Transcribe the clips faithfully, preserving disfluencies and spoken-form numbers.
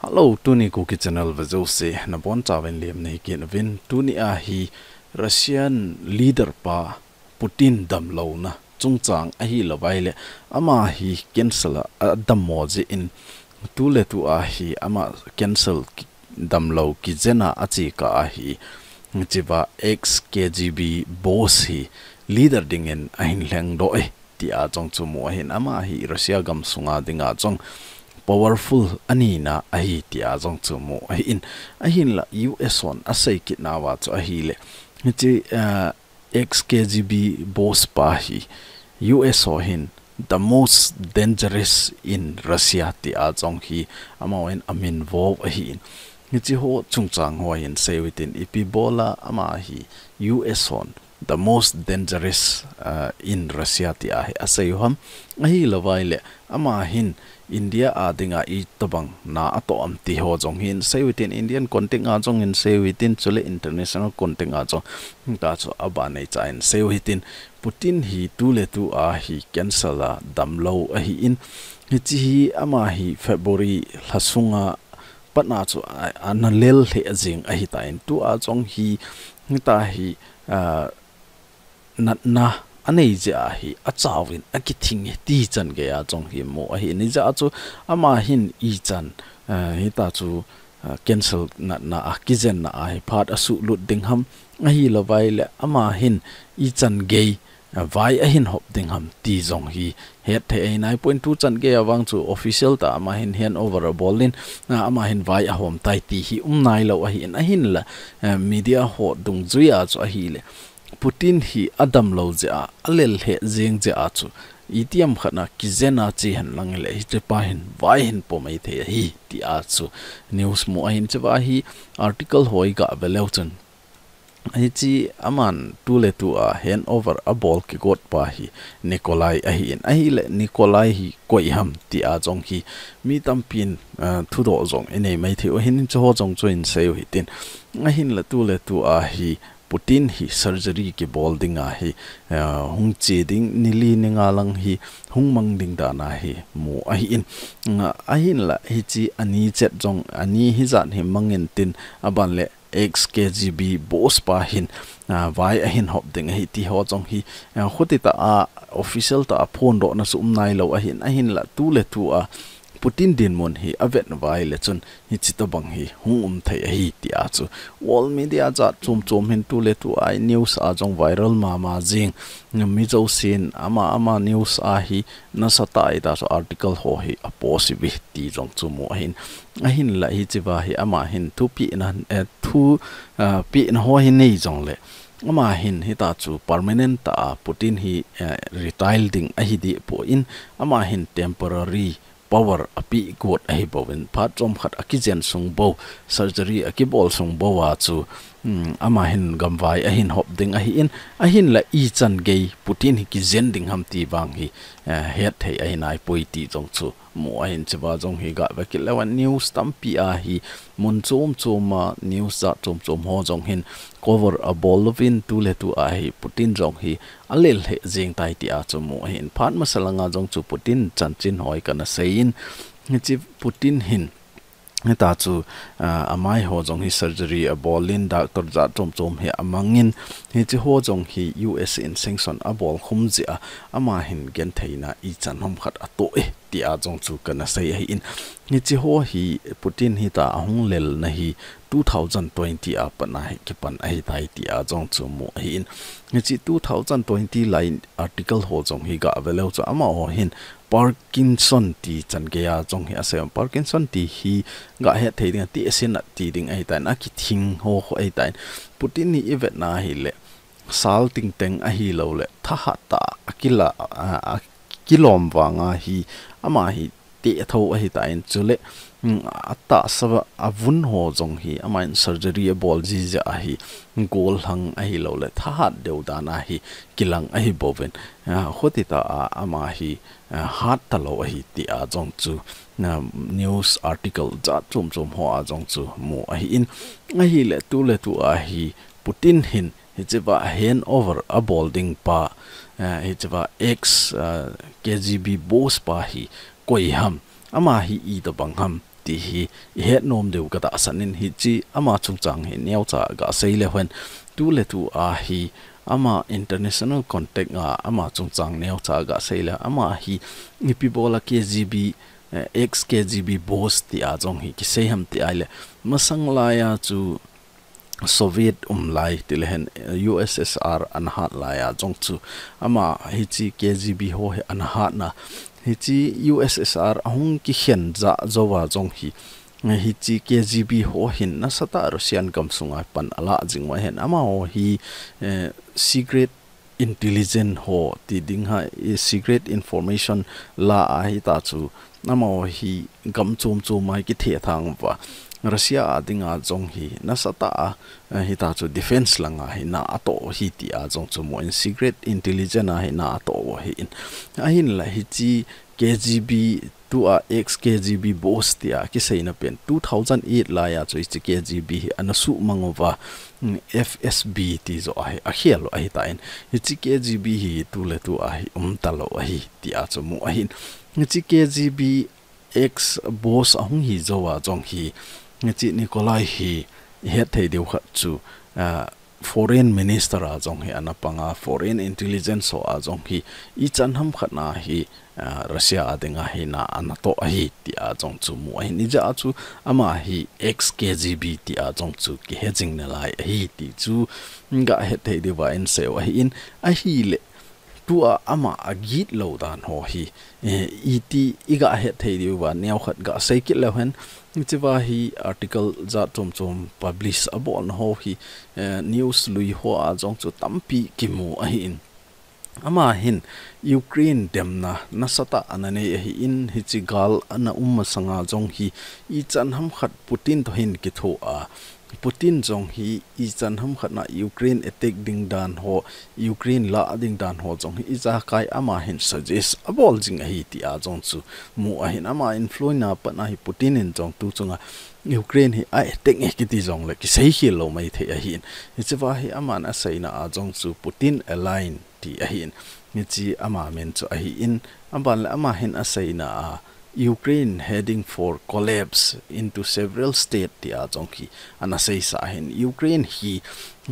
Hello, tuni Kuki channel vejouse nabonchauvin lemna hi kit uvin. Tuni a hi Russian leader pa Putin damlouna chungchang ahilouvai le ama hi cancer a, adammo jeh in tuletu a hi ama cancer ki, damlou kijena ache kah a hi hichea ex K G B boss hi leader dingin ahin lhengdoh e tia jong chu mu ahin. Ama hi Russia gamsunga dinga jong powerful anina ahi tia jong chu mu ahin. Ahinla U S hon asei kitnauva chu ahile hiche, ah, ex K G B boss pa hi U S ho hin the most dangerous in Russia tia jong hi amahon amin vo ahin. Hiche ho chungchang ho hin seiu hitin ipi bola ama hi U S hon the most dangerous, uh, in Russia tia hi aseiu ham. Ahilouvai le ama hin India a dinga itobang na atoh am ti ho jong hin seiu hitin Indian context a jong hin seiu hitin chule international context a jong ta chu abanei cha hin seiu hitin Putin hi tuletu a hi cancer a damlou ahin hiche hi ama hi February lha sunga patna chu a, ana lel lheh jeng ahitan tua jong hi hita hi, ah, natna anei jeh a hi achauvin akithing e ti chan geiya jong hi mu ahin hijeh a chu ama hin ichan, ah, hita chu, ah, cancer natna a kijenna a hi phat asuhlut ding ham ahilouvai le ama hin ichan gei, ah, vai ahin hop ding ham ti jong hi hetthei ahi naipoi. Tu chan geiya vang chu official tah a ama hin handover abol in, ah, ama hin vai ahom tai ti hi um nailou ahin ahinla, ah, media ho dungjuiya chu ahile Putin hi adamlou jeh a, alel lheh jeng jeh a chu itiham khat na kijena che henlang le hichepa hin vai hin po maithei ahi tia chu news mu ahin. Hichea hi article ho iga ve leu chun hiche aman tuletu a handover abol kigot pa hi Nikolai ahin ahile Nikolai hi koi ham tia jong hi mi tampin, ah, thudoh jong inei maithei u ahin hiche ho jong chu hin seiu hitin ahinla tuletu a hi Putin hi surgery kibol dinga hi, ah, hung che ding ni li ni nga lang hi hung mang ding dan a hi mu ahin. Nga ahinla hiche ani chet jong ani hijat hi mang intin aban le ex K G B boss pa hin, ah, vai ahin hop ding ahi ti ho jong hi, ah, khuti tah a official tah a phondohna chu um nailou ahin ahinla tuletu a Putin dinmun hi avet uva ahile chun hiche tobang hi hung um thei ahi tia chu world media jat chom chom hin tuletu a news a jong viral mama jing mi jousen ama ama news a hi nasatah a ita chu article ho hi apost uve ti jong chu mu ahin ahinla hichea hi ama hin thupeh na, eh, thu, ah, peh na ho hi nei jongle ama hin hita chu permanent tah a Putin hi, eh, retire ding ahi deh poi ama hin temporary power apeh got ahi bouvin phat chomkhat akijen sung bou surgery akibol sung bou a chu, um, ama hin gamvai ahin hop ding ahin ahinla ichan gei Putin hi kijen ding ham ti vang hi, eh, hetthei ahi naipoi ti jong chu mu ahin hichea jong hi ga ve kit leu a news tampi a hi mun chom chom a news jat chom chom ho jong hin cover abol uvin tuletu a hi Putin jong hi alel lheh jeng tai tia chu mu ahin phat masa langa jong chu Putin chanchin ho hi kana seiyin hiche Putin hin hita chu, ah, amai ho jong hi surgery abol in doctor jat chom chom hi amang in hiche ho jong hi U S in sanction abol khum jeh a ama hin gentheina ichan ham khat atoh e tia jong chu kana sei ahin hiche ho hi Putin hita ahung lelna hi two thousand twenty a pat na hi kipan ahitai tia jong chu mu ahin hiche two thousand twenty lai article ho jong hi ga ve leu chu amaho hin Parkinson ti chan geiya jong hi asei Parkinson ti hi ga hetthei ding a ti asin a ti ding ahitan akithing ho ho ahitan Putin hi ivetna ahile sal tingteng ahilou le thahat tah a akila, a, akilom vanga hi ama hi teh tho ahitan chule, um, atahsa avun ho jong hi ama in surgery abol jiji a hi gollhang ahilou le thahat deu dan a hi kilang ahi bouvin, ah, khuti tah a ama hi, ah, hat talou ahi tia jong chu, ah, news article jat chom chom ho a jong chu mu ahin ahile tuletu a hi Putin hin hichea handover abol ding pa, ah, hichea ex, ah, K G B boss pa hi koi ham Ama hi itobang ham ti hi ihet nom diu katahsan in, hiche ama chungchang hi neocha gasei leu hen, tuletu a hi ama international contact a ama chungchang neocha gasei leu, ama hi ipi bola K G B, eh, ex K G B boss ti a jong hi kisei ham ti ahile, masang laiya chu Soviet um lai ti lehen, eh, U S S R ana hat laiya jong chu ama hiche K G B ho hi ana hatna, hiche U S S R ahung kikhen ja jouva jong hi, eh, hiche K G B ho hin nasatah Russian gamsunga pan ala jing uva ahin, amaho hi, eh, secret intelligence ho ti ding ham, i secret information la a hita chu, amaho hi gam chom chom a hi kithethang uva, Russia a dinga jong hi nasatah a, eh, hita chu defense langa hi na atoh u ahi ti a jong chu mu in, secret intelligence a hi na atoh u ahin. Ahinla hiche K G B tua ex K G B boss tia kiseina pen two thousand eight laiya chu hiche K G B hi ana suhmang uva, mm, F S B ti joh a hi akhel u ahitan, hiche K G B hi tuletu a hi umtalou ahi ti a chu mu ahin. Hiche K G B ex boss ahung hi jouva jong hi, hiche Nikolai hi ihet thei diu khat chu, ah, foreign minister a jong hi ana panga, foreign intelligence ho a jong hi ichan ham khat na hi, ah, Russia a dinga hi na ana toh ahi ti a jong chu mu ahin, ijeh a chu ama hi ex K G B ti a jong chu kihe jing nalai ahi ti chu gahet thei diuva insei u ahin, ahile tua ama agit lou dan ho hi, eh, iti igahet thei diuva neokhat gasei kit leu hen, hichea hi article jat chom chom publish abolna ho hi, eh, news lui ho a jong chu tampi kimu ahin. Ama hin Ukraine demna nasatah ana nei ahin, hiche gal ana um masanga jong hi ichan ham khat Putin toh hin kitho a, Putin jong hi ichan ham khat na Ukraine attack ding dan ho, Ukraine lah ding dan ho jong hi ijakai ama hin suggest abol jing ahi ti a jong chu mu ahin, ama influence a pat na hi Putin in jong tu chunga Ukraine hi a attack e kiti jongle kisei khel lou maithei ahin. Hichea hi aman aseina a jong chu Putin align ti ahin. Hiche ama min chu ahin, aban le ama hin aseina a Ukraine heading for collapse into several state ti a jong hi ana seisa ahin, Ukraine hi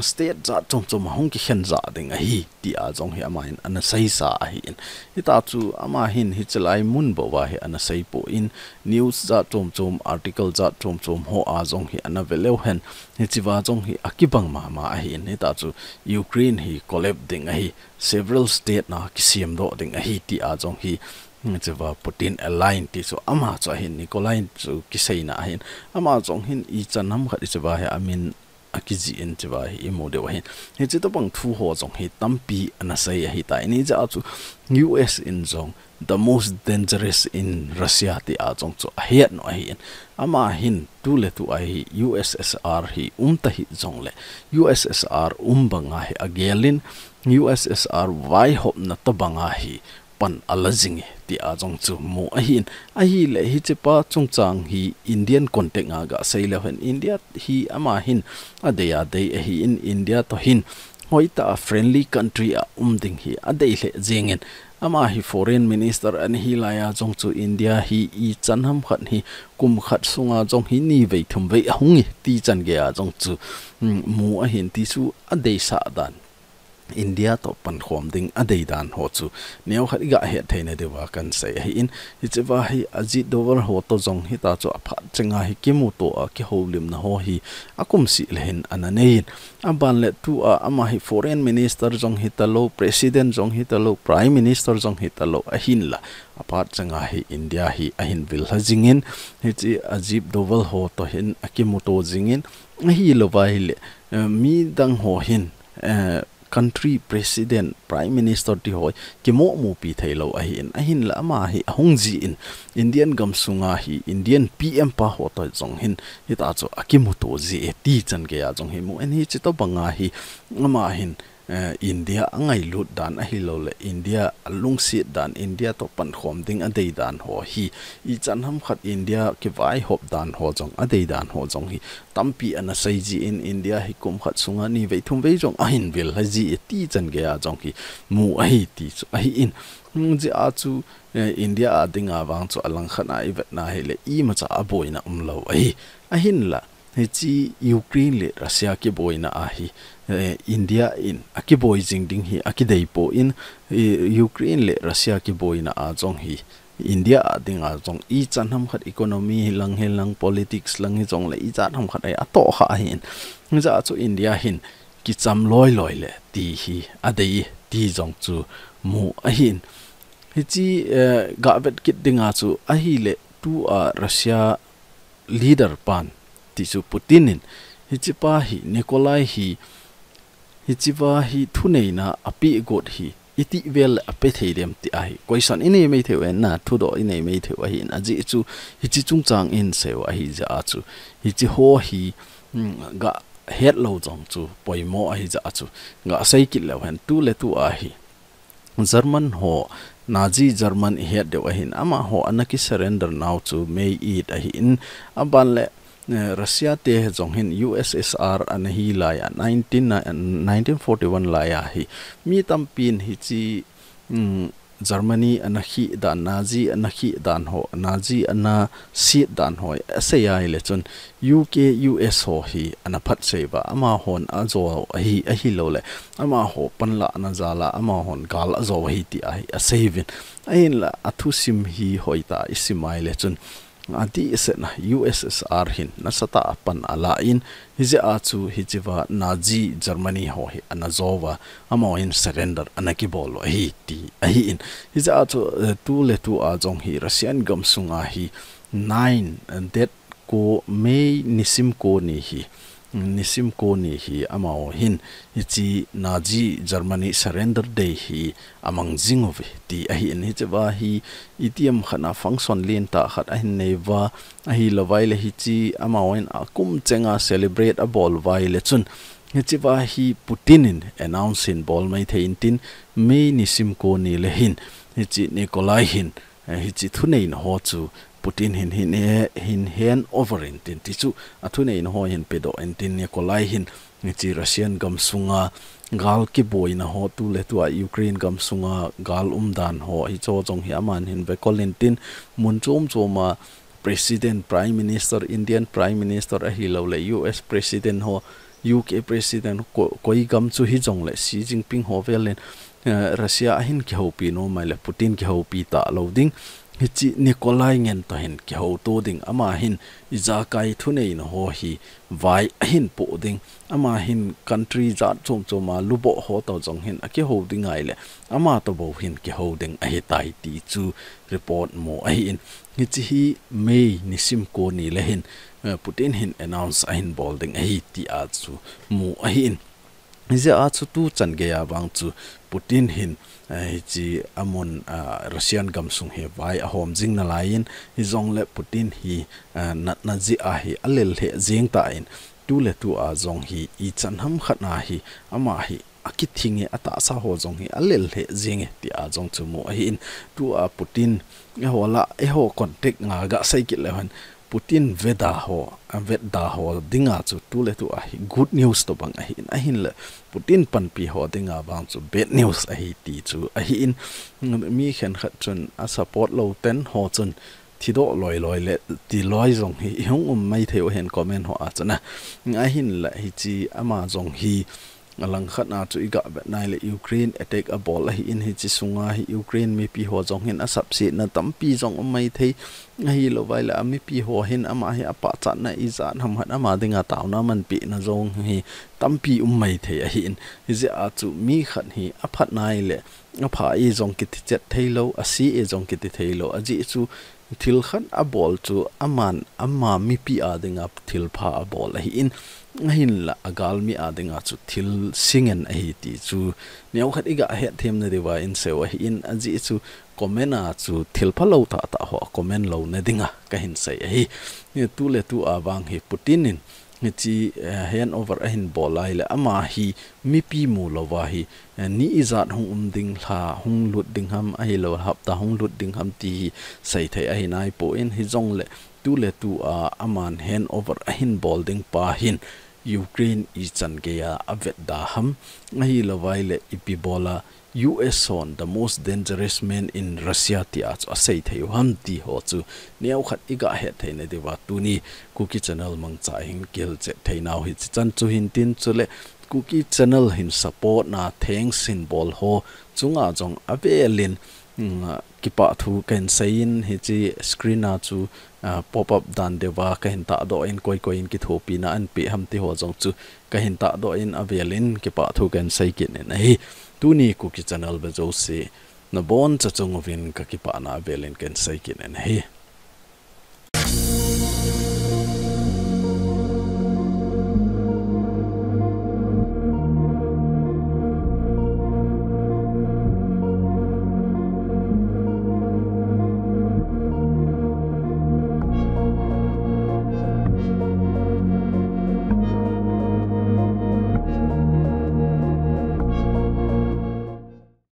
state jat chom chom ahung kikhen ja ding ahi ti a jong hi ama hin ana seisa ahin. Hita chu ama hin hichelai mun bou a hi ana seipon, news jat chom chom, article jat chom chom ho a jong hi ana ve leu hen, hichea jong hi akibang mama ahin. Hita chu Ukraine hi collapse ding ahi, several state na kisemdoh ding ahi ti a jong hi, hichea Putin align ti chu ama chu ahin, Nikolai chu kiseina ahin, ama jong hin ichan ham khat hichea hi amin akijih in hichea hi imu diu ahin. Hiche tobang thu ho jong hi tampi ana sei ahitan, ijeh a chu U S in jong the most dangerous in Russia ti a jong chu ahet u ahin. Ama hin tuletu a hi U S S R hi umta hih jongle, U S S R um banga hi agelin, U S S R vaihopna tobanga hi pan ala jing e ti a jong chu mu ahin. Ahile hichepa chungchang hi Indian context a gasei leu hen, India hi ama hin adei adei ahin, India toh hin hoitah a friendly country a um ding hi adei lheh jengin, ama hi foreign minister ana hi laiya jong chu India hi ichan ham khat hi kum khat sunga jong hi nivei thumvei ahung e ti chan geiya jong chu, mm, mu ahin ti chu adeisah dan, India toh pankhom ding adei dan ho chu neokhat igahet theina diuva kahin sei ahin. Hichea hi Ajit Doval ho toh jong hita chu aphat chenga hi kimuto a kihoulimna ho hi akum seh le hin ana neiyin, aban le tua ama hi foreign minister jong hitalou, president jong hitalou, prime minister jong hitalou, ahinla aphat chenga hi India hi ahin vil lha jingin, hiche Ajit Doval ho toh hin akimuto jingin, ahilou va ahile, eh, midang ho hin, eh, country president, prime minister ti ho kimoh mupi theilou ahin, ahinla ama hi ahung jin, Indian gamsunga hi Indian P M pa ho toh jong hin hita chu akimuto ji e ti chan geiya jong hi mu ahin, hiche tobanga hi ama hin eh, India a ngailut dan ahilouleh India a lungset dan, India toh pankhom ding a dei dan ho hi, ichan ham khat India kivaihop dan ho jong a dei dan ho jong hi tampi ana sei jin, India hi kum khat sunga ni vei thum vei jong ahin vil lha ji e ti chan geiya jong hi mu ahi ti chu ahi in. Hmm, jeh a chu, eh, India a dinga vang chu a langkhat a i vetna hileh imacha a boina umlou ahi. Ahinla, hiche Ukraine le Russia kiboina a hi, eh, India in a kiboi jing ding hi a kidei poi, eh, Ukraine le Russia kiboina a jong hi India a dinga jong ichan ham khat economy hi lang, hi lang, politics lang hi jongleh ichan ham khat a hi a toh kha ahi in. Hijeh a chu India hin kicham loi loi le ti hi a dei ti jong chu mu ahi in. Hiche, eh, ga vet kit dinga chu ahileh tua Russia leader pan ti chu Putin in, hiche pa hi, Nikolai hi, hiche pa hi thuneina a pe got hi, iti vel a pe thei dem ti ahi. Koisan i nei mai thei u ahin, thudoh i nei mai thei u ahin, ajeh chu hiche chungchang in sei u ahi jeh a chu, hiche ho hi, mm, ga het lou jong chu poimo ahi jeh a chu, ga sei kit leu hen, tuletu a hi German ho, Nazi German i het diu ahin, amaho ana ki surrender nau chu May eight ahi in, aban le, eh, Russia te jong hin U S S R ana hi lai a, nineteen, nineteen forty-one lai a hi. Mi tampin hiche, mm, Germany ana khi dan, Nazi ana khi dan ho, Nazi ana siet dan ho a sei a ahileh chun U K, U S ho hi ana phatsei uva, amahon a jo ahi, ahilouleh amaho panlahna jal a amahon gal a jo ahi ti ahi a sei uvin. Ahinla a thusim hi hoitah a i sim a ahileh chun, adeh seh in U S S R hin nasatah a pan a la in, hijeh a chu hichea Nazi Germany ho hi ana jo uva, amahon surrender ana kibol u ahi ti ahi in. Hijeh a chu, eh, tuletu a jong hi Russian gamsunga hi nine, eh, date ko, May nisim ko ni hi, nisim ko ni hi amaho hin hiche Nazi Germany surrender day hi amang jing uve ti ahi in. Hichea hi itiham khat a function lentah khat ahin nei uva, ahilou vai leh hiche amahon a kum chenga celebrate a bol uva ahileh chun, hichea hi Putin in announce hin bol mai thei intin, May nisim ko ni le hin hiche Nikolai hin, eh, hiche thuneina ho chu Putin hin, hin, eh, hin hand over intin ti chu, a thuneina ho hin pedoh intin, Nikolai hin hiche Russian gamsunga gal kiboina ho, tuletu a Ukraine gamsunga gal umdan ho, hicheho jong hi aman hin vekol intin, mun chom chom a President, Prime Minister, Indian Prime Minister ahilouleh U S President ho, U K President, ko-, koi gam chu hijongleh Xi Jinping ho vel in, eh, Russia a hin kihoupi nom a ahileh Putin kihoupi talou ding. Hiche Nikolai ngen toh hin kihouto ding. Ama hin ijakai thuneina ho hi vai ahin po ding. Ama hin country jat chom chom a luboh ho toh jong hin akihou ding ahileh, ama toh bou hin kihou ding ahitai ti chu report mu ahi in. Hiche hi May nisim ko ni le hin, eh, Putin hin announce ahin bol ding ahi ti a chu mu ahi in. Hijeh a chu tuchan geiya vang chu Putin hin, eh, hiche amun, ah, Russian gamsung hi vai ahom jing nalai in, hijongleh Putin hi, ah, natna jeh a hi alel lheh jeng tan, tuletu a jong hi ichan ham khat a hi ama hi akithing e, atahsa ho jong hi alel lheh jeng e ti a jong chu mu ahi in. Tua Putin, eiho lah, eiho contact nga ga sei kit leu hen, Putin veda ho, a veda ho dinga chu tuletu a hi good news tobang ahi in, ahinleh Putin panpi ho dinga vang chu bad news ahi ti chu ahi in, mi khenkhat chun a support lou ten ho chun thidoh loi loi le ti loi jong hi i hung um mai thei u ahin comment ho a chun a. Ahinleh hiche ama jong hi a langkhat a chu i ga vet na ahileh Ukraine attack abol ahi in, hiche sunga hi Ukraine mipi ho jong hin a sapsetna tampi jong um mai thei, ahilou vai leh a mipi ho hin ama hi a pachatna ijat ham khat ama dinga taona manpehna jong hi tampi um mai thei ahi in, hijeh a chu mi khat hi a phat na ahileh a pha e jong kiti chet thei lou, a se e jong kiti thei lou, ajeh chu thil khat abol chu aman ama mipi a dinga thil pha abol ahi in, ahinlah a galmi a dinga chu thil se ngen ahi ti chu neokhat i ga hetthem na diuva in sei u ahi in, ajeh chu comment a chu thil phalou tah tah ho a comment louna dinga ka hin sei ahi. Tuletu a vang hi Putin in hichi, eh, handover ahin bol ahile ama hi mipi mu louva hi, eh, ni ijat hung um ding, lha hung lut ding ham, ahilou hapta hung lut ding ham ti hi seithei ahi naipon, hijongle tuletu a aman handover ahin bol ding pa hin Ukraine ichan geiya avetda ham, ahilou vaile ipi bola U S hon the most dangerous man in Russia tia chu aseithei u ham ti ho chu neokhat iga hetthei na diuva tuni Kuki Channel mangcha hin kihilchet theinau hichi chan chu hintin, chule Kuki Channel hin support na thanks hin bol ho chunga jong avelin, mm, kipah thu kahin seiyin, hichi screen a chu, ah, pop up dan diuva kahin tahdoh in, koi koi in kithopina anapeh ham ti ho jong chu kahin tahdoh in avelin kipah thu kahin seikit in ahi. Tuni Kuki Channel vejouse naboncha chunguvin kakipana avelin kahin seikit in ahi.